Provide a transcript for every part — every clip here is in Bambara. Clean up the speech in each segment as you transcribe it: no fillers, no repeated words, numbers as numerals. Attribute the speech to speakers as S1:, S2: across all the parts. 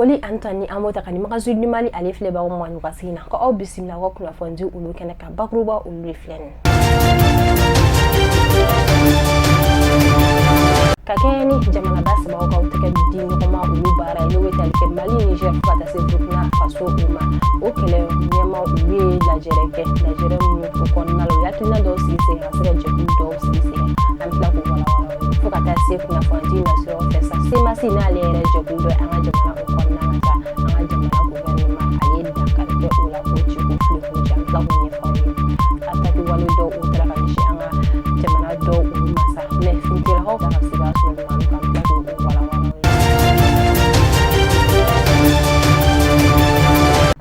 S1: Foli ani tani an b'o ta ka di Magazine du Mali ale filɛbagaw ma nin wagati in na, ko aw bisimila aw ka kunnafoni di olu kɛnɛ kan. Bakuruba olu de filɛ nin ka kɛɲɛ ni jamanaba sabaw ka tɛgɛ di ɲɔgɔn ma olu baara ye, n'o bɛ tali kɛ Mali, Niger, fo ka taa se Burkina Faso o ma. O kɛlɛ ɲɛmaa olu ye lajɛrɛ kɛ, lajɛrɛ min o kɔnɔna la, u ye hakilina dɔw sigi sen kan, ka se ka jɛkulu dɔw sigi sen kan. An bɛ tila k'o walawala fo ka taa se kunnafoni nasiraw fɛ sa. CMAS, n'ale yɛrɛ jɛkulu dɔ ye an ka jamana o kɔnɔna na sa, an ka jamana gouvernement ale ye dankari kɛ o la k'o ci k'o fili k'o ci. An bɛ tila k'o ɲɛfɔ aw ye. Attaque wale dɔw o taara ka ɲɛsin an ka jamana dɔw olu ma sa, mais finitigilakaw ka se k'a sɔrɔ ɲuman kan, an bɛ tila k'o walawala.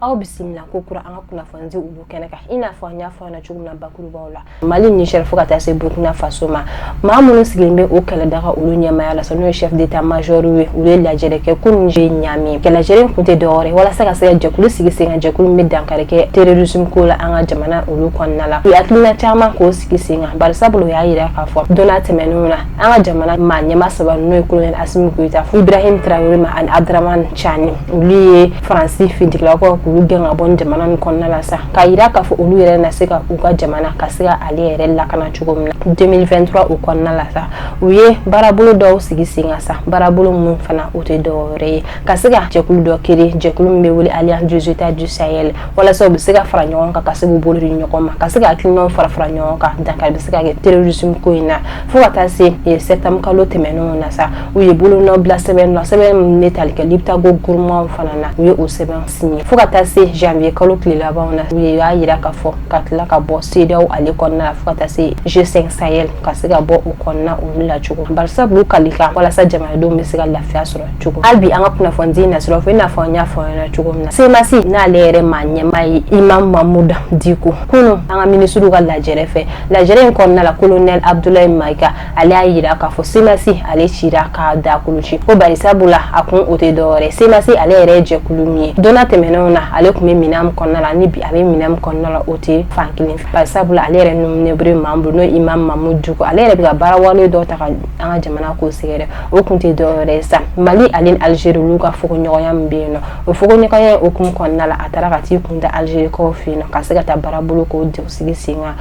S1: Aw bisimila ko kura an ka kunnafoni di olu kɛnɛ kan. I n'a fɔ an y'a fɔ aw ɲɛna cogo min na bakurubaw la, Mali, Niger, fo ka taa se Burkina Faso ma, maa minnu sigilen bɛ o kɛlɛdaga olu ɲɛmaaya la sa, n'o ye chef d'état major ye, olu ye lajɛrɛ kɛ kunun Niamey. Lajɛrɛ in kun tɛ dɔwɛrɛ walasa ka se ka jɛkulu sigi sen kan, jɛkulu min bɛ dankari kɛ terrorisme ko la an ka jamana olu kɔnɔna la. U ye hakilina caman k'o sigi sen kan, barisabu u y'a yira k'a fɔ don tɛmɛnenw na, an ka jamana maa ɲɛmaa saba, n'o ye colonel Assimi Goïta, Ibrahim Traoré ma ani Abdourahamane Tiani, olu ye Faransi finitigilakaw k'olu gɛn ka bɔ nin jamana nin kɔnɔna la sa, k'a yira k'a fɔ olu yɛrɛ na se ka u ka jamana ka se ka ale yɛrɛ lakana cogo min na. 2023 o kɔnɔna la sa, u ye baarabolo dɔw sigi sen kan sa, baarabolo minnu fana o tɛ dɔwɛrɛ ye ka se ka jɛkulu dɔ créer, jɛkulu min bɛ wele Alliance des États du Sahel, walasa u bɛ se ka fara ɲɔgɔn kan, ka se k'u bolo di ɲɔgɔn ma, ka se ka hakilinaw fara fara ɲɔgɔn kan, dankari bɛ se ka kɛ terrorisme ko in na. Fo ka taa se septembre kalo tɛmɛnenw na sa, u ye bolonɔ bila sɛbɛn na, sɛbɛn min bɛ tali kɛ Liptako Gourma fana na, u ye o sɛbɛn signé. Fo ka taa se janvier kalo tile labanw na, u y'a yira k'a fɔ ka tila ka bɔ CEDEAO ale kɔnɔna la, fo ka taa se G5 Sahel, ka se ka bɔ o kɔnɔna olu la cogo, barisabu kali kan walasa jamanadenw bɛ se ka lafiya sɔrɔ cogo. Hali bi an ka kunnafoni nasiraw fɛ, i n'a fɔ an y'a fɔ aw ɲɛna cogo min na, CMAS, n'ale yɛrɛ maa ɲɛmaa ye Imam Mahmoud Dicko, kunun an ka minisiriw ka lajɛrɛ fɛ, lajɛrɛ in kɔnɔna la, colonel Abdoulaye Maïga ale y'a yira k'a fɔ CMAS ale cira k'a dakolo ci, ko barisabu la a kun o tɛ dɔwɛrɛ, CMAS ale yɛrɛ ye jɛkulu min ye, don tɛmɛnenw na ale tun bɛ minɛn min kɔnɔna la, ni bi a bɛ minɛn min kɔnɔna la, o tɛ fan kelen fɛ, barisabu la ale yɛrɛ numubere membre, n'o ye Imam Mahmoud Dicko, ale yɛrɛ bɛ ka baara wale dɔw ta ka an ka jamana ko sɛgɛrɛ. O kun tɛ dɔwɛrɛ ye sa, Mali ale ni Algérie olu ka fogoɲɔgɔnya min bɛ yen nɔ, o fogoɲɔgɔnya hukumu kɔnɔna la, a taara ka t'i kun da Algérie fɛ yen nɔ, ka se ka taa baarabolo k'o sigi sen kan.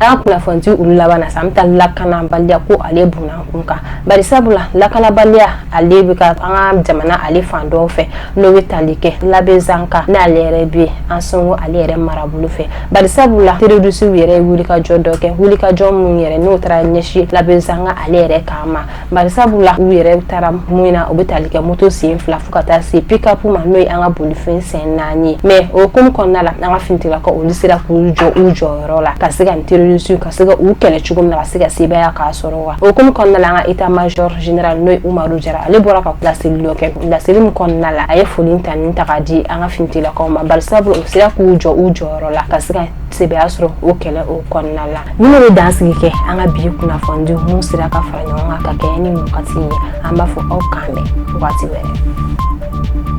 S1: An ka kunnafoni di olu laban na sa, an bɛ taa lakanabaliya ko ale bunna kun kan, bari sabula lakanabaliya ale bɛ ka an ka jamana ale fan dɔw fɛ, n'o bɛ tali kɛ Labezanga, n'ale yɛrɛ bɛ Ansongo ale yɛrɛ marabolo fɛ, bari sabula terroristew yɛrɛ ye wulikajɔ dɔ kɛ, wulikajɔ min yɛrɛ n'o taara ɲɛsin Labezanga ale yɛrɛ kan ma, bari sabula u yɛrɛ taara mun na, o bɛ tali kɛ moto sen fila fo ka taa se pick-up ma, n'o ye an ka bolifɛn sen naani ye. Mais o hukumu kɔnɔna la, an ka finitigilakaw olu sera k'u jɔ u jɔyɔrɔ la, ka se ka nin terroriste ka se ka u kɛlɛ cogo min na, ka se ka sebaaya k'a sɔrɔ wa. O hukumu kɔnɔna la, an ka état major général, n'o ye Umaru Jara, ale bɔra ka laseli dɔ kɛ. Laseli min kɔnɔna la, a ye foli ta ni ta k'a di an ka finitigilakaw ma, bari sabula u sera k'u jɔ u jɔyɔrɔ la, ka se ka sebaaya sɔrɔ o kɛlɛ o kɔnɔna la. Minnu bɛ dansigi kɛ an ka bi kunnafoni di mun sera ka fara ɲɔgɔn kan ka kɛɲɛ ni wagati ye, an b'a fɔ aw k'an bɛn wagati wɛrɛ.